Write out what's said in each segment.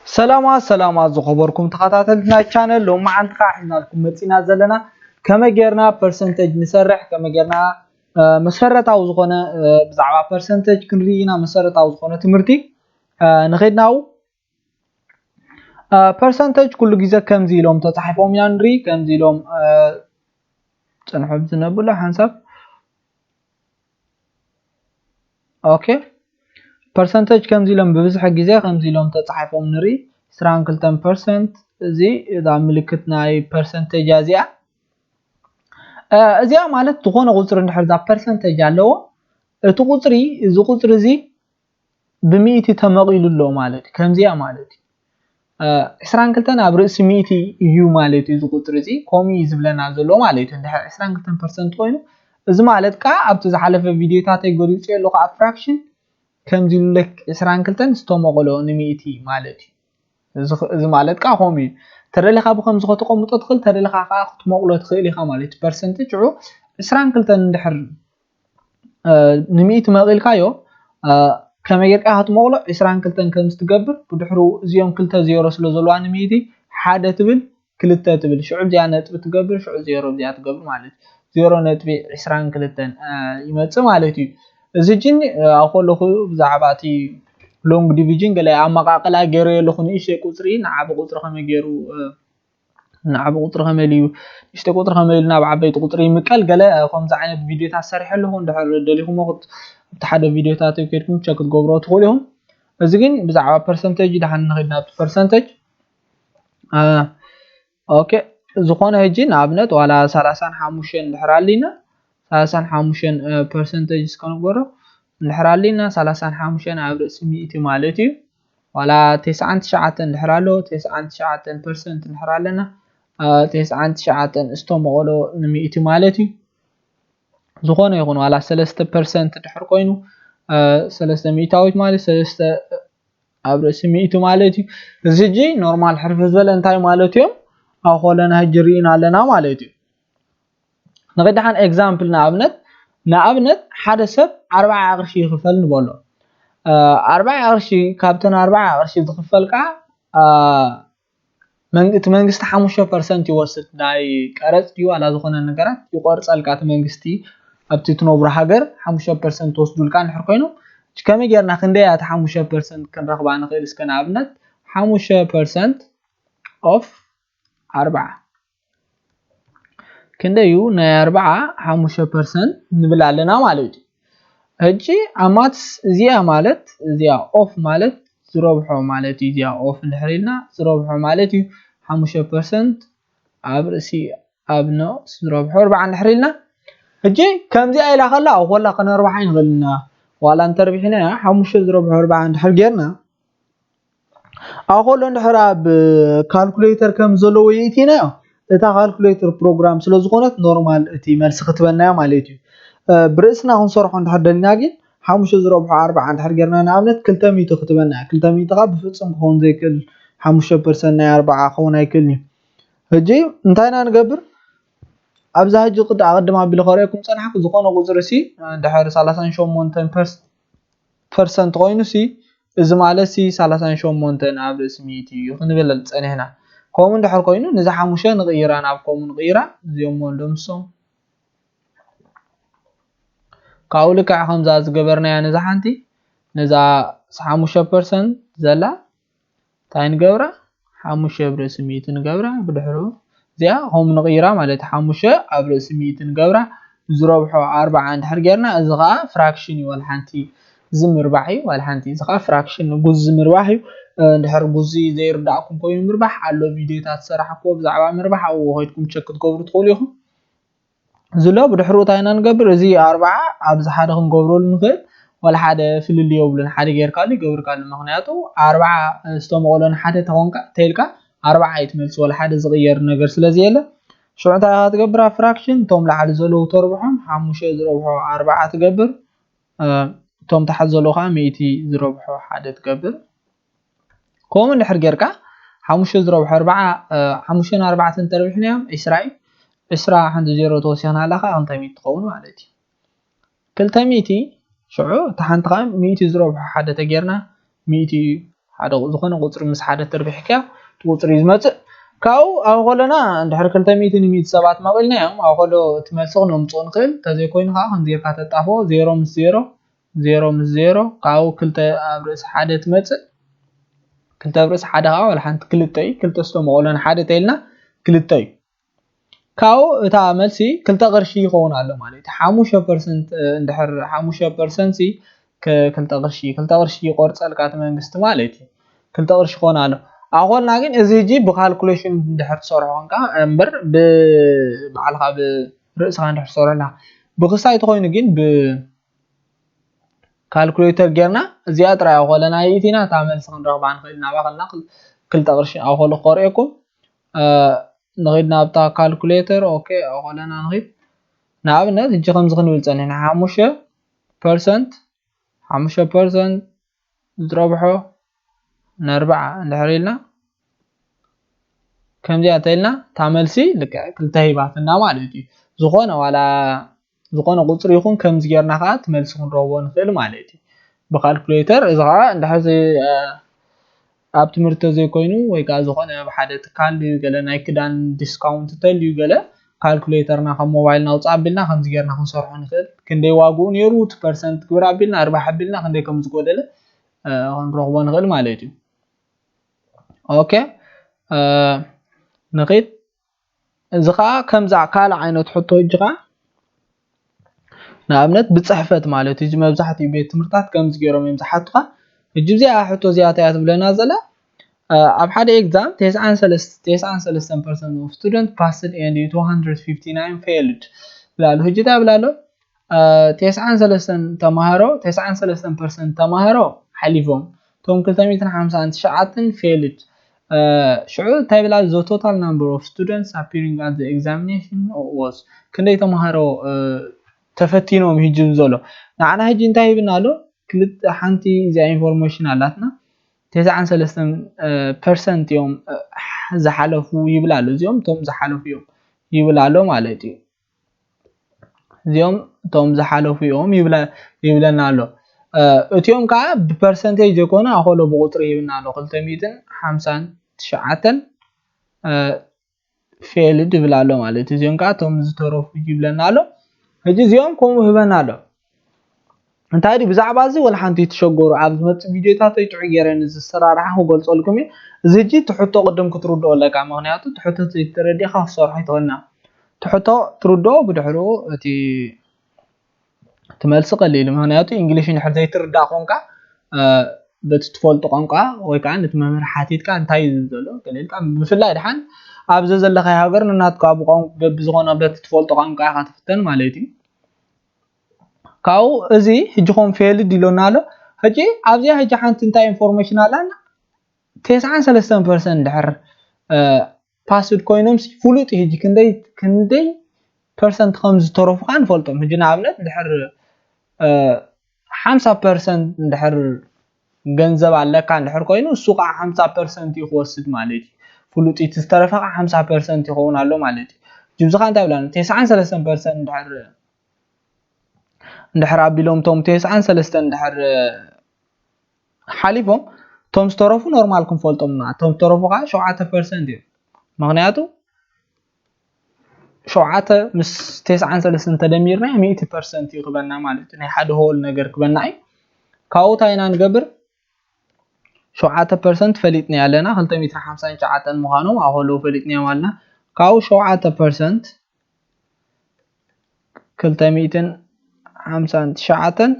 ሰላማት ሰላማት ዝኸበርኩም ተኸታተልቲ ናይ ቻነል፣ ሎማዓንቲ ከዓ ሒዝናልኩም መፂና ዘለና ከመይ ጌርና ፐርሰንቴጅ ንሰርሕ፣ ከመይ ጌርና መሰረታዊ ዝኾነ ብዛዕባ ፐርሰንቴጅ ክንርኢ ኢና። መሰረታዊ ዝኾነ ትምህርቲ ንኸይድናው። ፐርሰንቴጅ ኩሉ ግዜ ከምዚ ኢሎም ተፃሒፎም ኢና ንርኢ። ከምዚ ኢሎም ፅንሑ ዝነብሎ ሓንሳብ ኦኬ። ፐርሰንቴጅ ከምዚ ኢሎም ብብዝሒ ግዜ ከምዚ ኢሎም ተፃሒፎም ንርኢ። ዕስራን ክልተን ፐርሰንት፣ እዚ እዛ ምልክት ናይ ፐርሰንቴጅ እዚኣ። እዚኣ ማለት ዝኾነ ቁፅሪ እንድሕር እዛ ፐርሰንቴጅ ኣለዎ፣ እቲ ቁፅሪ፣ እዚ ቁፅሪ እዚ ብሚእቲ ተመቒሉ ኣሎ ማለት እዩ። ከምዚኣ ማለት እዩ። ዕስራን ክልተን ኣብ ርእሲ ሚእቲ እዩ ማለት እዩ። እዚ ቁፅሪ እዚ ከምኡ እዩ ዝብለና ዘሎ ማለት እዩ። እንድሕር ዕስራን ክልተን ፐርሰንት ኮይኑ፣ እዚ ማለት ከዓ ኣብቲ ዝሓለፈ ቪዲዮታተይ ገሊፀዮ ኣለኹ ኣብ ፍራክሽን ከምዚ ኢሉ ዕስራን ክልተን ዝተመቐሎ ንሚእቲ ማለት እዩ። እዚ ማለት ከዓ ከምኡ እዩ። ተደሊኻ ብከምዚ ከተቐምጦ ትኽእል፣ ተደሊኻ ከዓ ክትመቕሎ ትኽእል ኢኻ ማለት እዩ። ፐርሰንት ሽዑ ዕስራን ክልተን እንድሕር ንሚእቲ መቒልካዮ፣ ከመይ ጌርካ ክትመቕሎ ዕስራን ክልተን ከም ዝትገብር፣ ብድሕሩ እዚኦም ክልተ ዜሮ ስለ ዘለዋ ንሚእቲ ሓደ ትብል፣ ክልተ ትብል፣ ሽዑ እዚኣ ነጥቢ ትገብር፣ ሽዑ ዜሮ እዚኣ ትገብር ማለት እዩ። ዜሮ ነጥቢ ዕስራን ክልተን ይመፅእ ማለት እዩ። እዚ ሕጂ ኣብ ከለኹ ብዛዕባ እቲ ሎንግ ዲቪዥን ገለ ኣመቃቅላ ገይረ ኣለኹ። ንእሽተይ ቁፅሪ ንዓቢ ቁፅሪ ከመይ ገይሩ ንዓቢ ቁፅሪ ከመይ ኢሉ ንእሽተይ ቁፅሪ ከመይ ኢሉ ናብ ዓበይቲ ቁፅሪ ይምቀል፣ ገለ ከምዚ ዓይነት ቪዲዮታት ሰሪሐ ኣለኹ። እንድሕር ደሊኹሞ ኣብቲ ሓደ ቪዲዮታት ከይድኩም ቸክ ክትገብሮ ትኽእሉ ኢኹም። እዚ ግን ብዛዕባ ፐርሰንቴጅ ደሓን ንኸይድ ናብቲ ፐርሰንቴጅ። ኦኬ፣ ዝኾነ ሕጂ ንኣብነት ዋላ ሰላሳን ሓሙሽተን እንድሕር ኣሊና፣ ሰላሳን ሓሙሽተን ፐርሰንቴጅ እስከ ንግበሮ። እንድሕር ኣሊና ሰላሳን ሓሙሽተን ኣብ ርእሲ ሚእቲ ማለት እዩ። ዋላ ተስዓን ትሽዓተን እንድሕር ኣሎ፣ ተስዓን ትሽዓተን ፐርሰንት እንድሕር ኣለና፣ ተስዓን ትሽዓተን ዝተመቐሎ ንሚእቲ ማለት እዩ። ዝኾነ ይኹን ዋላ ሰለስተ ፐርሰንት እንድሕር ኮይኑ፣ ሰለስተ ሚእታዊት ማለት ሰለስተ ኣብ ርእሲ ሚእቲ ማለት እዩ። እዚ ሕጂ ኖርማል ሕርፍ ዝበለ እንታይ ማለት እዮም? ኣብ ከለና ሕጂ ርኢና ኣለና ማለት እዩ። ንቕድሓን ኤግዛምፕል ንኣብነት፣ ንኣብነት ሓደ ሰብ ኣርባዓ ቅርሺ ይኽፈል ንበሎ። ኣርባዓ ቅርሺ፣ ካብተን ኣርባዓ ቅርሺ ዝኽፈል ከዓ እቲ መንግስቲ ሓሙሽተ ፐርሰንት ይወስድ። ናይ ቀረፅ ድዩ ዋላ ዝኾነ ነገራት ይቆርፀልካ እቲ መንግስቲ። ኣብቲ ትነብሮ ሃገር ሓሙሽተ ፐርሰንት ትወስዱልካ እንድሕር ኮይኖም፣ ከመይ ጌርና ክንደይ እያ እቲ ሓሙሽተ ፐርሰንት ክንረኽባ ንኽእል? እስከ ንኣብነት ሓሙሽተ ፐርሰንት ኦፍ ኣርባዓ ክንደይ እዩ? ናይ ኣርባዓ ሓሙሽተ ፐርሰንት ንብል ኣለና ማለት እዩ። ሕጂ ኣብ ማትስ እዚኣ ማለት እዚኣ ኦፍ ማለት ዝረብሖ ማለት እዩ። እዚኣ ኦፍ እንድሕር ኢልና ዝረብሖ ማለት እዩ ሓሙሽተ ፐርሰንት ኣብ ርእሲ ኣብ ኖ ዝረብሖ ኣርባዓ እንድሕር ኢልና፣ ሕጂ ከምዚኣ ኢላ ከላ ኣብ ኮላ ከነርባሕ ኣይንኽእልና። ዋላ እንተርቢሕና ሓሙሽተ ዝረብሖ ኣርባዓ እንድሕር ጌርና ኣኾሎ እንድሕር ኣብ ካልኩሌተር ከም ዘለዎ የእቲናዮ፣ እታ ካልኩሌተር ፕሮግራም ስለ ዝኾነት ኖርማል እቲ መልሲ ክትበናዮ ማለት እዩ። ብርእስና ክንሰርሖ እንድሕር ደሊና ግን ሓሙሽተ ዝረብሖ ኣርባዓ እንድሕር ጌርና ንኣብነት ክልተ ሚእቲ ክትበና እያ። ክልተ ሚእቲ ከዓ ብፍጹም ክኸውን ዘይክእል ሓሙሽተ ፐርሰንት ናይ ኣርባዓ ክኸውን ኣይክእልን እዩ። ሕጂ እንታይ ኢና ንገብር? ኣብዛ ሕጂ ቅድ ኣቐድም ኣቢለ ከርእየኩም ጸናሕኩ ዝኾነ ቁጽሪ ሲ እንድሕር ሰላሳን ሸሞንተን ፐርስ- ፐርሰንት ኮይኑ ሲ፣ እዚ ማለት ሲ ሰላሳን ሸሞንተን ኣብ ርእሲ ሚእቲ እዩ ክንብል ጸኒሕና። ከምኡ እንድሕር ኮይኑ፣ ነዚ ሓሙሽተ ንቕይራ፣ ናብ ከምኡ ንቕይራ፣ እዚኦም እሞ ንደምስሶም። ካብኡ ልክዕ ከምዛ ዝገበርናያ ነዛ ሓንቲ፣ ነዛ ሓሙሽተ ፐርሰንት ዘላ፣ እንታይ ንገብራ? ሓሙሽተ ኣብ ርእሲ ሚእቲ ንገብራ። ብድሕሩ እዚኣ ከምኡ ንቕይራ ማለት ሓሙሽተ ኣብ ርእሲ ሚእቲ ንገብራ። ዝረብሖ ኣርባዓ እንድሕር ጌርና፣ እዚ ኸዓ ፍራክሽን እዩ፣ ዋላ ሓንቲ ዝምርባሕ እዩ፣ ዋላ ሓንቲ። እዚ ኸዓ ፍራክሽን ጉዚ ምርባሕ እዩ። እንድሕር ጉዚ ዘይርዳእኩም ኮይኑ ምርባሕ ኣሎ፣ ቪድዮታት ዝሰራሕኩዎ ብዛዕባ ምርባሕ ኣብኡ ከይድኩም ቸክ ክትገብሩ ትኽእሉ ኢኹም። ዝሎ ብድሕሩ እንታይ ኢና ንገብር? እዚ ኣርባዓ ኣብዚ ሓደ ክንገብረሉ ንኽእል፣ ዋላ ሓደ ፍልልይ የብሉን። ሓደ ጌርካሉ ይገብርካሉ። ምኽንያቱ ኣርባዓ ዝተመቐሎ ንሓደ ተኾንካ፣ ተይልካ ኣርባዓ እዩ ትመልስ፣ ዋላ ሓደ ዝቕየር ነገር ስለ ዘየለ። ሽዑ እንታይ ኢኻ ትገብር? ኣብ ፍራክሽን እቶም ላዕሊ ዘለዉ ተርብሖም፣ ሓሙሽተ ዝረብሖ ኣርባዓ ትገብር፣ እቶም ታሕቲ ዘለዉ ከዓ ሚእቲ ዝረብሖ ሓደ ትገብር። ከምኡ እንድሕር ጌርካ ሓሙሽተ ዝረብሖ ኣርባዓ፣ ሓሙሽተን ኣርባዕተን ተርቢሕናዮም ዒስራ እዩ። ዒስራ ሓንቲ ዜሮ ተወሲኽና ኣላ ከዓ ክልተ ሚእቲ ትኸውን ማለት እዩ። ክልተ ሚእቲ ሽዑ እታ ሓንቲ ከዓ ሚእቲ ዝረብሖ ሓደ ተጌርና ሚእቲ እዩ። ሓደ ዝኾነ ቁፅሪ ምስ ሓደ ተርቢሕካ እቲ ቁፅሪ እዩ ዝመፅእ። ካብኡ ኣብ ከለና እንድሕር ክልተ ሚእቲ ንሚእቲ ሰባት መቒልናዮም ኣብ ከሎ እቲ መልሲ ክነምፅኦ ንኽእል። እንተዘይኮይኑ ከዓ ከምዚ ጌርካ ተጣፍኦ፣ ዜሮ ምስ ዜሮ፣ ዜሮ ምስ ዜሮ፣ ካብኡ ክልተ ኣብ ርእሲ ሓደ ትመፅእ። ክልተ ኣብ ርእሲ ሓደ ከዓ ዋላ ሓንቲ ክልተ እዩ። ክልተ ዝተመቐሎ ንሓደ ተይልና ክልተ እዩ። ካብኡ እታ መልሲ ክልተ ቅርሺ ይኸውን ኣሎ ማለት እዩ። ሓሙሽተ ፐርሰንት እንድሕር ሓሙሽተ ፐርሰንት ሲ ክልተ ቅርሺ ክልተ ቅርሺ ይቆርፀልካ እቲ መንግስቲ ማለት እዩ። ክልተ ቅርሺ ክኾን ኣሎ። ኣኾልና ግን እዚ ህጂ ብካልኩሌሽን እንድሕር ትሰርሖ ኮንካ እምበር ብባዕልካ ብርእስኻ እንድሕር ትሰርሖ ኣለካ። ብክሳይ ተኾይኑ ግን ብካልኩሌተር ጌርና እዚኣ ጥራይ ኣኾለና ይእቲና እታ መልሲ ክንረኽባ ንኽእል ናባኸልና ክልተ ቅርሺ ኣኾሉ ክቆርኤኩም ንኺድ ናብታ ካልኩሌተር። ኦኬ ኣኾለና ንኺድ። ንኣብነት እጂ ከምዚ ክንብል ጸኒሕና ሓሙሽተ ፐርሰንት ሓሙሽተ ፐርሰንት ዝረብሖ ንኣርባዓ እንድሕር ኢልና ከምዚኣ እንተኢልና እታ መልሲ ልክዕ ክልተ ሂባትና ማለት እዩ። ዝኾነ ዋላ ዝኾነ ቁፅሪ ይኹን ከምዚ ጌርና ከዓ እቲ መልሲ ክንረኽቦ ንኽእል ማለት እዩ ብካልኩሌተር። እዚ ከዓ እንድሕር ኣብ ትምህርቲ ዘይኮይኑ ወይ ከዓ ዝኾነ ኣብ ሓደ ትካል ድዩ ገለ ናይ ክዳን ዲስካውንት እንተልዩ ገለ ካልኩሌተርና ካብ ሞባይልና ውፃእ ኣቢልና ከምዚ ጌርና ክንሰርሖ ንኽእል። ክንደይ ዋግኡ ነይሩ እቲ ፐርሰንት ግብር ኣቢልና ኣርባሕ ኣቢልና ክንደይ ከም ዝጎደለ ክንረኽቦ ንኽእል ማለት እዩ። ኦኬ ንኺድ። እዚ ከዓ ከምዛ ካልእ ዓይነት ሕቶ እጂ ከዓ ንኣብነት ብፅሕፈት ማለት እዩ። እዚ መብዛሕትኡ ቤት ትምህርታት ከምዚ ገይሮም እዮም ዝሓቱኻ። እጂ እዚኣ ሕቶ እዚኣ እንታይ እያ ትብለና ዘላ? ኣብ ሓደ ኤግዛም ተስዓን ሰለስተን ፐርሰንት of student passed and two hundred fifty-nine failed ብላሉ። ሕጂ እንታይ ብላሎ? ተስዓን ሰለስተን ተማሃሮ ተስዓን ሰለስተን ፐርሰንት ተማሃሮ ሓሊፎም እቶም ክልተ ሚእትን ሓምሳን ትሽዓተን failed። ሽዑ እንታይ ብላ? The total number of students appearing at the examination was ክንደይ ተማሃሮ ተፈቲኖም ህጂ ዘሎ ንዓና ህጂ እንታይ ይብና ኣሎ? ክልተ ሓንቲ እዚኣ ኢንፎርሜሽን ኣላትና ተስዓን ሰለስተን ፐርሰንት እዮም ዝሓለፉ ይብል ኣሎ። እዚኦም እቶም ዝሓለፉ እዮም ይብል ኣሎ ማለት እዩ። እዚኦም እቶም ዝሓለፉ እዮም ይብለና ኣሎ። እቲኦም ከዓ ብፐርሰንቴጅ ዘይኮነ ኣኮሎ ብቁፅሪ ይብልና ኣሎ። ክልተ ሚእትን ሓምሳን ትሽዓተን ፌልድ ይብል ኣሎ ማለት እዩ። እዚኦም ከዓ እቶም ዝተረፉ ይብለና ኣሎ። ሕጂ እዚኦም ከምኡ ህበና ኣሎ። እንታይ ድዩ ብዛዕባ እዚ ወላ ሓንቲ ይትሸገሩ። ኣብ ዝመፅእ ቪድዮታተይ ጥዑይ ገይረ ንዝሰራርሓ ክገልፀልኩም እየ። እዚ ሕጂ እቲ ሕቶ ቅድም ክትርድኦ ኣለካ፣ ምክንያቱ እቲ ሕቶ ዘይተረዲእካ ክትሰርሖ ኣይትኽእልና። እቲ ሕቶ ትርድኦ ብድሕሪኡ እቲ እቲ መልሲ ቀሊል እዩ። ምክንያቱ እንግሊሽ እንድሕር ዘይትርዳእ ኮንካ በቲ ትፈልጦ ቋንቋ ወይ ከዓ ነቲ መምህር ሓቲትካ እንታይ እዩ ዝብል ዘሎ ገለ ኢልካ ብፍላይ ድሓን ኣብዚ ዘለካዮ ሃገር ንናትካ ብቋንቋ በብዝኾነ በቲ ትፈልጦ ቋንቋ ኢኻ ትፍተን ማለት እዩ። ካብኡ እዚ ሕጂ ኮም ፌልድ ኢሎና ኣሎ። ሕጂ ኣብዚኣ ሕጂ ሓንቲ እንታይ ኢንፎርሜሽን ኣላና? ተስዓን ሰለስተን ፐርሰንት ድሕር ፓስድ ኮይኖም ፍሉጥ እዩ። ሕጂ ክንደይ ክንደይ ፐርሰንት ከም ዝተረፉ ከዓ ንፈልጦም። ሕጂ ንኣብነት ድሕር ሓምሳ ፐርሰንት እንድሕር ገንዘብ ኣለካ እንድሕር ኮይኑ እሱ ከዓ ሓምሳ ፐርሰንት እዩ ክወስድ ማለት እዩ። ፍሉጥ እቲ ዝተረፈ ከዓ ሓምሳ ፐርሰንት ይኸውን ኣሎ ማለት እዩ። ጅብዚ ከዓ እንታይ ብላና? ተስዓን ሰለስተን ፐርሰንት እንድሕር እንድሕር ኣቢሎም እቶም ተስዓን ሰለስተን እንድሕር ሓሊፎም እቶም ዝተረፉ ኖርማል ክንፈልጦም ኢና። እቶም ዝተረፉ ከዓ ሸውዓተ ፐርሰንት እዮም። ምክንያቱ ሸውዓተ ምስ ተስዓን ሰለስተን ተደሚርና ሚእቲ ፐርሰንት እዩ ክበና ማለት እዩ። ናይ ሓደ ሆል ነገር ክበና እዩ። ካብኡ እንታይ ኢና ንገብር? ሸውዓተ ፐርሰንት ፈሊጥና ኣለና ክልተ ሚእትን ሓምሳን ትሽዓተን ምዃኖም ኣብ ከለዉ ፈሊጥናዮም ኣለና። ካብኡ ሸውዓተ ፐርሰንት ክልተ ሚእትን ሓምሳን ትሽዓተን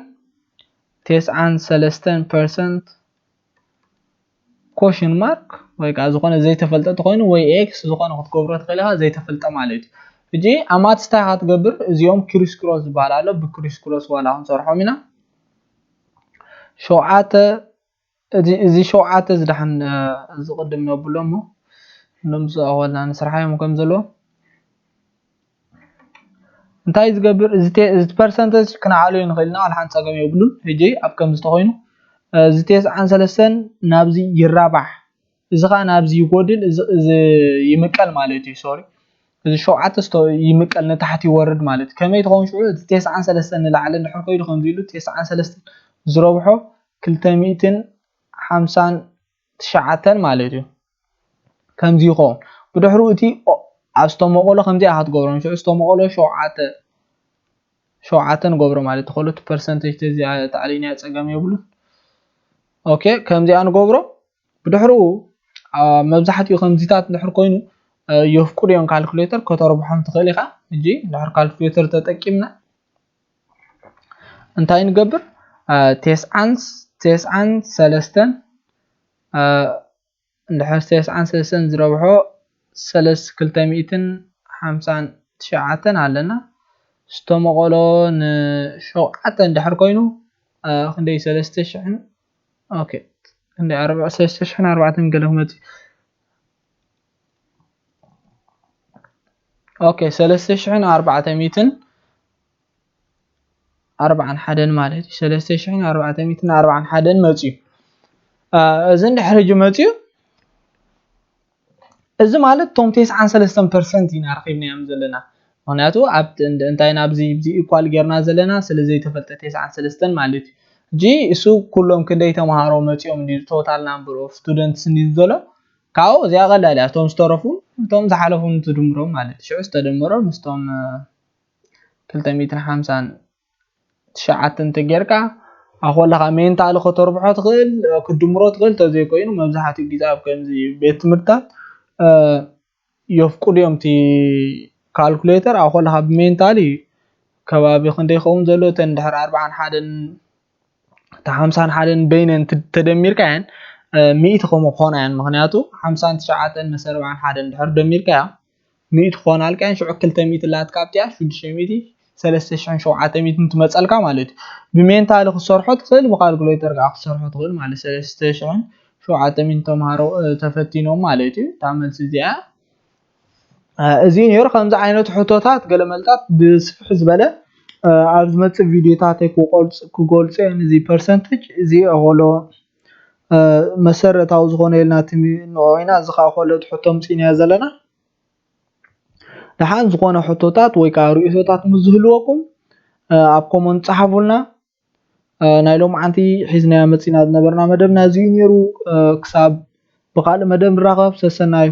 ተስዓን ሰለስተን ፐርሰንት ኮሽን ማርክ ወይ ከዓ ዝኾነ ዘይተፈልጠ ተኾይኑ ወይ ኤክስ ዝኾነ ክትገብሮ ትኽእል ኢኻ ዘይተፈልጠ ማለት እዩ። ሕጂ ኣማትስታ ኢኻ ትገብር። እዚኦም ክሪስ ክሮስ ዝበሃል ኣሎ። ብክሪስ ክሮስ ዋላ ክንሰርሖም ኢና። ሸውዓተ እዚ እዚ ሸውዓተ እዚ ደሓን እዚ ቅድም ነብሎ እሞ እኖም ዝኣወልና ንስርሓዮም ከም ዘለዎ እንታይ ዝገብር እዚ ፐርሰንተጅ ክንዓልዮ ንኽእል ኢና። ዋላ ሓንቲ ፀገም የብሉን። ሕጂ ኣብ ከምዚ ተኾይኑ እዚ ተስዓን ሰለስተን ናብዚ ይራባሕ፣ እዚ ከዓ ናብዚ ይጎድል፣ እዚ ይምቀል ማለት እዩ። ሶሪ እዚ ሸውዓተ ስቶ ይምቀል ንታሕቲ ይወርድ ማለት እዩ። ከመይ ትኸውን ሽዑ እቲ ተስዓን ሰለስተን ንላዕሊ እንድሕር ኮይዱ ከምዚ ኢሉ ተስዓን ሰለስተን ዝረብሖ ክልተ ሚእትን ሓምሳን ትሽዓተን ማለት እዩ። ከምዚ ይኸውን። ብድሕሩ እቲ ኣብ ዝተመቐሎ ከምዚ ኢኻ ትገብሮ። ሽዑ ዝተመቐሎ ሸውዓተ ሸውዓተ ንገብሮ ማለት እዩ። ክልተ ፐርሰንቴጅ ተዚኣ ተዕሊና ጸገም የብሉን። ኦኬ፣ ከምዚኣ ንገብሮ። ብድሕሩ መብዛሕትኡ ከምዚታት እንድሕር ኮይኑ የፍቅዱ እዮም ካልኩሌተር ከተርብሖም ትኽእል ኢኻ። ሕጂ እንድሕር ካልኩሌተር ተጠቂምና እንታይ ንገብር? ተስዓን ተስዓን ሰለስተን እንድሕር ተስዓን ሰለስተን ዝረብሖ ሰለስተ ክልተ ሚእትን ሓምሳን ትሽዓተን ኣለና። ዝተመቐሎ ንሸውዓተ እንድሕር ኮይኑ ክንደይ? ሰለስተ ሽሕን ኦኬ፣ ክንደይ? ኣርባ ሰለስተ ሽሕን ኣርባዕተ ገለ ክመጽእ ኦኬ፣ ሰለስተ ሽሕን ኣርባዕተ ሚእትን ኣርባዓን ሓደን ማለት እዩ። ሰለስተ ሽሕን ኣርባዕተ ሚእትን ኣርባዓን ሓደን መጽዩ። እዚ እንድሕር ሕጂ መጽዩ፣ እዚ ማለት እቶም ተስዓን ሰለስተን ፐርሰንት ኢና ረኺብናዮም ዘለና። ምኽንያቱ ኣብ እንታይ ናብዚ ብዚ ኢኳል ጌርና ዘለና ስለ ዘይተፈልጠ ተስዓን ሰለስተን ማለት እዩ። ሕጂ እሱ ኩሎም ክንደይ ተምሃሮ መጽዮም እንዲ ቶታል ናምበር ኦፍ ስቱደንትስ እንዲ ዘሎ ካብኡ እዚኣ ቀላል እያ። እቶም ዝተረፉ እቶም ዝሓለፉ እንትድምሮም ማለት እዩ። ሽዑ ዝተደመሮ ምስቶም ክልተ ሚእትን ሓምሳን ትሽዓተ እንተጌርካ ኣኾለኻ ሜንታሊ ከተርብሖ ትኽእል ክትድምሮ ትኽእል ተዘይኮይኑ መብዛሕትኡ ግዜ ኣብ ከምዚ ቤት ትምህርትታት የፍቅዱ እዮም እቲ ካልኩሌተር ኣኾለኻ ብሜንታሊ ከባቢ ክንደይ ይኸውን ዘሎ እተን ድሕሪ ኣርባዓን ሓደን እታ ሓምሳን ሓደን በይነን ተደሚርካየን ሚእቲ ከም ክኾና እየን። ምኽንያቱ ሓምሳን ትሽዓተን ምስ ኣርባዓን ሓደን ድሕር ደሚርካያ ሚእቲ ክኾናልካ እየን። ሽዑ ክልተ ሚእቲ ላትካ ኣብቲያ ሽዱሽተ ሚእቲ ሰለስተ ሽሕን ሸውዓተ ሚእትን ትመፀልካ ማለት እዩ። ብሜንታሊ ክትሰርሖ ትኽእል፣ ብካልኩሌተር ከዓ ክትሰርሖ ትኽእል ማለት ሰለስተ ሽሕን ሸውዓተ ሚእትን ተምሃሮ ተፈቲኖም ማለት እዩ። እታ መልሲ እዚኣ እዚ ነይሩ። ከምዚ ዓይነት ሕቶታት ገለመልታት ብስፍሕ ዝበለ ኣብ ዝመፅእ ቪዲዮታተይ ክገልፁ እየ። እዚ ፐርሰንቴጅ እዚ ኣኸሎ መሰረታዊ ዝኾነ ኢልና ንዕኡ ኢና። እዚ ከዓ ኮለድ ሕቶ ምፂናዮ ዘለና። ደሓን ዝኾነ ሕቶታት ወይ ከዓ ርእይቶታት ምስ ዝህልወኩም ኣብ ኮመንት ፃሓፉልና። ናይ ሎምዓንቲ ሒዝናዮ መፂና ዝነበርና መደብና እዚ እዩ ነይሩ። ክሳብ ብካልእ መደብ ንራኸብ፣ ሰሰናዩ።